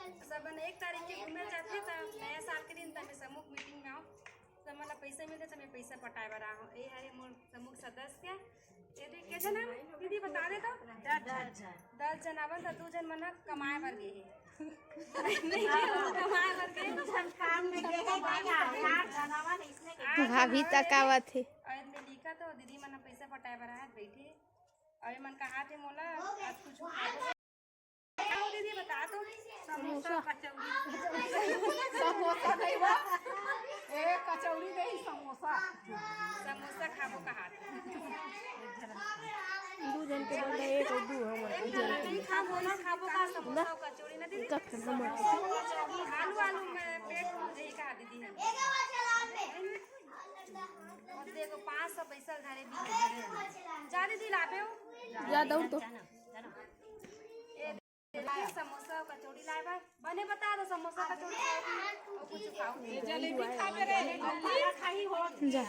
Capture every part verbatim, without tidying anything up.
सब मन एक तारीख के घूमे जाथे, त नया साल के दिन त मैं समूह मीटिंग में आऊँ, सब मन ला पैसा मिलथे, त मैं पैसा पटाए बर आऊँ। ए हरे मोर समूह सदस्य, ये देख के जना दीदी बता दे तो। दस झन। दस झन आवन, त दू झन मन ह कमाए बर गे हे। कमाए बर गे। दू झन काम में गे हे, भाई, आठ झन आवन, इसने के आठ झन भाभी आवन तक हे। आवत हे। अउ एदे लिखा तो दीदी मन ह पैसा पटाए बर आए बैठे। अउ ये मन कहा थे मोला, आज कुछ खाबो। बताओ दीदी, बता तो। समोसा, कचौड़ी। समोसा नहीं बा। ए, कचौड़ी नहीं, समोसा। समोसा खाबो कहा थे। दू झन के बर्थडे, एक अउ दू हमर। एक झन नहीं खाबो, ना खाबो का समोसा, कचौड़ी ना दीदी? कचौड़ी, आलू, आलू में पेट फूल जाही कहा दीदी हम। अउ देखो, पाँच सौ पैसा उधारे भी है। जा दीदी, लाबे हो? जा दौड़ तो। ए, समोसा अउ कचौड़ी लाए बर। बने बता दो, समोसा कचौड़ी खाओगी? अउ कुछ खाओगी? जलेबी खाबे रे। जा।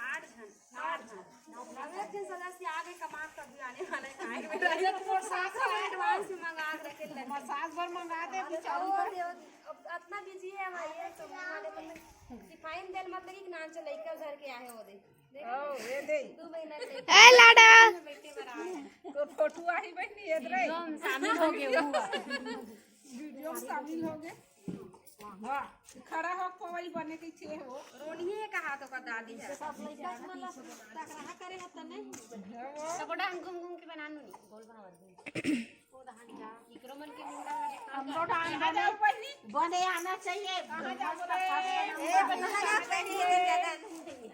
आठ झन, आठ झन। अब एक झन सदस्य आगे कमा कर भी आने वाला है, खाए में। अरे, तो सास है। एडवांस में मंगा के रखे ले। सास भर मंगा दे, अरे, बेचारी। ओ, देव, अब इतना बिजी है हमारी, ये सब वाले, मतलब, सिफाइन देल, मतलब, एक नान से लइका घर के आए हो दे। ओ, ये दे। दू महीना के लइका। ए, लाडा। बैठे बर आए। तो फोटो आही बहनी, ये रे। वीडियो में शामिल हो गए हुआ। वीडियो में शामिल हो गए। वाह, खड़ा हो, कोई बने के छे हो। रोनिए कहा तो का दादी है। सब लइका मन ला टकराहा करे हो त नहीं। सबोटा हम घूम घूम के बना नू नहीं, गोल बना दे। इकरो मन के मुंडा में हमरो डांग बने, बने आना चाहिए। कहाँ जाबो रे? ए, बने आना चाहिए।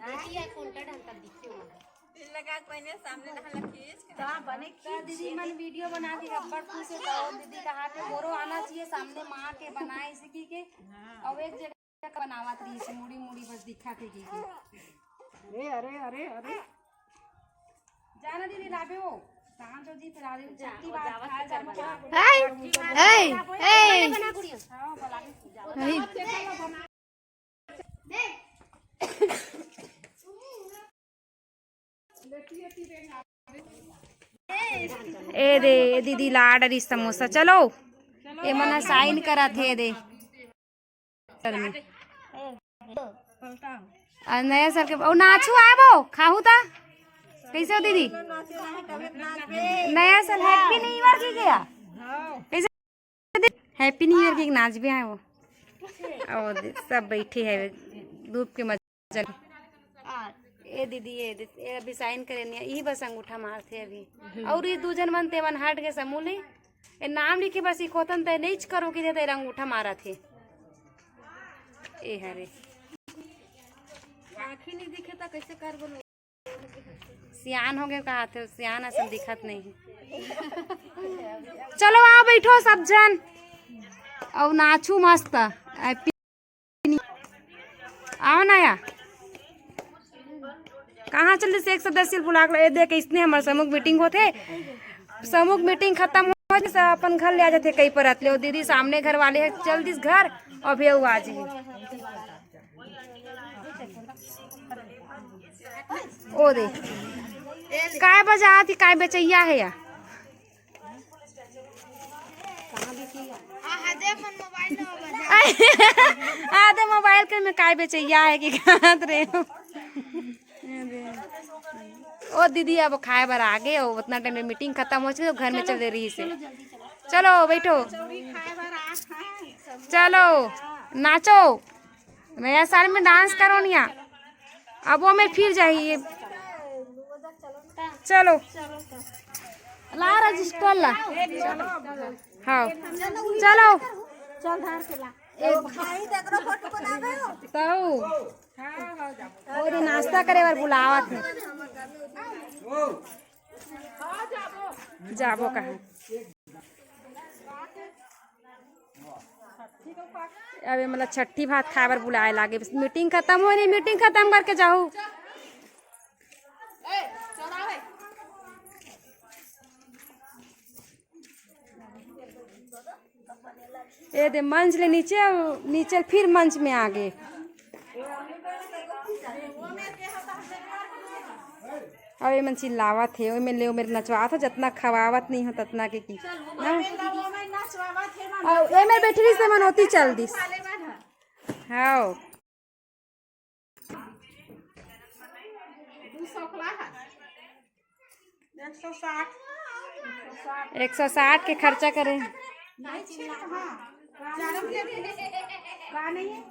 देखिए, कौन सा ढंग का दिखे हुआ है। दिल लगा के बने सामने रहला खींच के। का बने का दीदी मन वीडियो बना के अब्बड़ खुश होता हो। दीदी कहा के मोरो आना चाहिए सामने माँ के बनाए सीखी के। हाँ। अब एक जगह बनावत रही से मुड़ी मुड़ी बस दिखा थे की। अरे, अरे, अरे, अरे। जाना दीदी लाबे हो। कहाँ जो जी फिर आ रही हूँ, छुट्टी बात खा जा। हाय, हाय, हाय। हाँ, बना के जाओ। हाय। ए दे, ए दीदी ला डरी समोसा। चलो, ए मना साइन करा थे दे। सर में। आ नया साल के, ओ नाचू आबो, खाहू ता? कैसे हो दीदी? नया साल, हैप्पी न्यू ईयर की क्या? कैसे? हैप्पी न्यू ईयर के एक नाच भी आए वो। ओ दे-, सब बैठे हैं धूप के मजा ले। आ, ए दीदी, ए दीदी, ए अभी साइन करे नहीं, यही बस अंगूठा मारथे अभी। और ये दू जन मन ते मन हट के समूह ले। ए नाम लिखे बस इकोतन ते नहीं करो कि ते अंगूठा मारा थे। ए हरे। आँखी नहीं दिखे ता कैसे कर बोलो? सियान हो गए कहा थे, सियान असन दिखत नहीं। चलो आओ बैठो सब जन, और नाचू मस्त। आ, पी-, आओ ना या, कहाँ चल से एक सदस्य बुला के, ए देख इसने हमारे समूह मीटिंग होते, समूह मीटिंग खत्म हो से अपन घर ले आ जाते कई परत ले। ओ दीदी सामने घर वाले है, चल दिस घर, अभी वो आ जाए। ओ दे। काय बजा थी, काय बेचैया है या? आधे मोबाइल के में काय बेचैया है कि कहत रहे हो? ओ दीदी, अब खाए बर आ गए हो, उतना टाइम में मीटिंग खत्म हो चुकी, तो घर में चल दे रही से। चलो बैठो, चलो नाचो। नया साल में डांस करो निया। अब वो में फिर जाइए। चलो। ला रजिस्टर ला। हाँ। चलो। चल धार के ला। ए भाई, तकरो फोटो बनावे हो? तऊ। वो दे नाश्ता करे बर बुलावत है। जाबो कहाँ? अबे मतलब छट्ठी भात खाए बर बुलाए लागे। मीटिंग खत्म हो नहीं, मीटिंग खत्म करके जाहू। ए दे मंच ले नीचे, नीचे ले फिर मंच में आ गए। अउ एमन चिल्लावत हे, ओमे ले, ओमे नचवात हो, जतना खवावत नहीं हो, ततना के की। ना? अउ एमे बैठरी से मन ओती चल दिस। हाँ। एक सौ साठ। एक सौ साठ के खर्चा करे। नहीं, ठीक है, हाँ। का नहीं?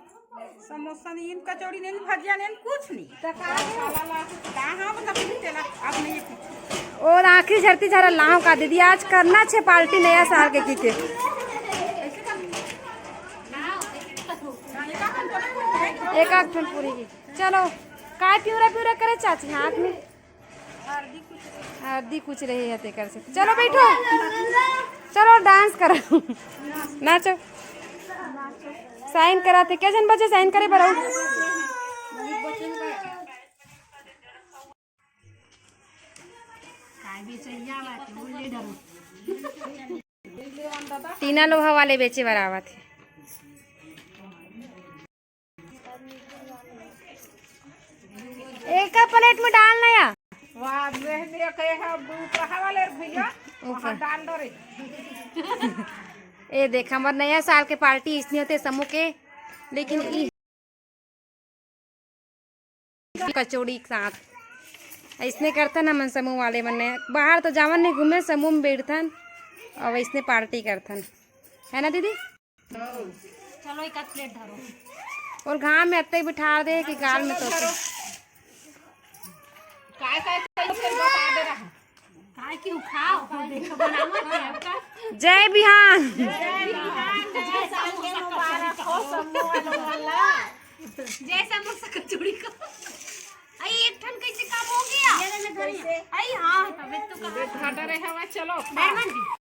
समोसा नहीं, कचौड़ी नहीं, भजिया नहीं, कुछ नहीं। तो का है? मसाला ला, का हाँ, मतलब, कुछ तेला, अब नहीं है कुछ। और आखिरी झरती झरा लाओ का दीदी, आज करना छे पार्टी नया साल के की के। एक आध ठन पूरी की। चलो, काय पिउरा पिउरा करे चाची हाथ में? हरदी कुछ रहे है तेकर से। चलो बैठो, चलो डांस करो, नाचो। साइन करा थे, के झन बचे साइन करे बर? टीना लोहा वाले बेचे बर आवत हे। एक प्लेट में डाल नया। वाह, देख, देख, ये है ऊपरहा वाले भैया, ऊपर। वहाँ डाल दो रे। ए देख, हमर नया साल के पार्टी इसने होते समूह के, लेकिन ई कचौड़ी के साथ ऐसने करथन हमन समूह वाले मन। बाहर तो जावन नहीं घूमे, समूह में बैठथन और ऐसने पार्टी करथन, है ना दीदी? चलो, एक आध प्लेट धरो। और घाम में अत्ते बिठा दे कि गाल में तो। काय काय चाहिए, फिर बता दे रहा। काय क्यों खाओ? देखो, बनावत है आपका। जय बिहान। जय बिहान, जय समोसा कचौड़ी का। जय समोसा कचौड़ी का। अरे, एक ठन कैसे कम हो गया? अरे हाँ, तबीयत तो कहाँ घाटा रहे हवा, चलो। मेहमान जी।